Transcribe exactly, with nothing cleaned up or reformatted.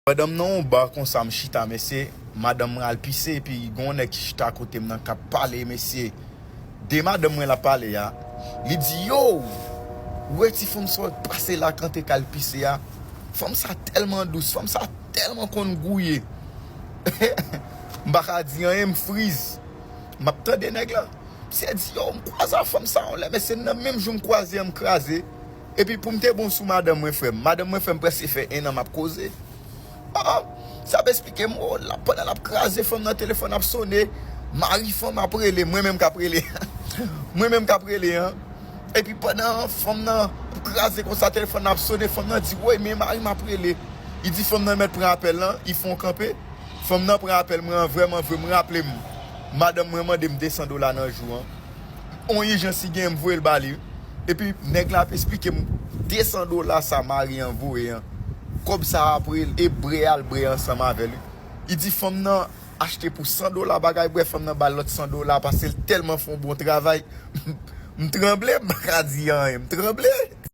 Pandan m nan yon ba konsa, m chita, mesye, madanm mwen al pise, epi gen yon nèg ki chita kote m nan k ap pale, mesye. De madanm mwen l ap pale a, li di, yo, ou wè ti fanm sa w pase la kante k al pise a? Fanm sa tèlman dous, fanm sa tèlman konn gouye. M pa ka di anyen, m friz. M ap tande nèg la. Misye di, yo, m kwaze a fanm sa yon lè, mesye, nan menm jou m kwaze an, m kraze. Epi pou m te bon sou madanm mwen, frè m, madanm mwen, frè m, prèske fè en an m ap koze. Ah, sa ap esplike m, oh, l ap, pandan l ap kraze fanm nan, telefòn ap sone, mari fanm ap rele, mwen menm k ap rele. Mwen menm k ap rele, an. Epi pandan fanm nan ap kraze konsa, telefòn nan ap sone, fanm nan di, woy, men mari m ap rele. Li di fanm nan mèt pran apèl lan, li fè yon kanpe. Fanm nan pran apèl mwen an, vrèman vre, m raple m. Madanm mwen mande m de san dola nan jou an. On ijans li gen, m voye l ba li. Epi nèg la ap esplike m de san dola sa mari an voye an. Kòb sa apre l, e bre al bre ansanm avè l. Li di fanm nan achte pou san dola bagay bwè, fanm nan ba l lòt san dola, paske l tèlman fè yon bon travay. M tranble, m pa ka di anyen, m tranble.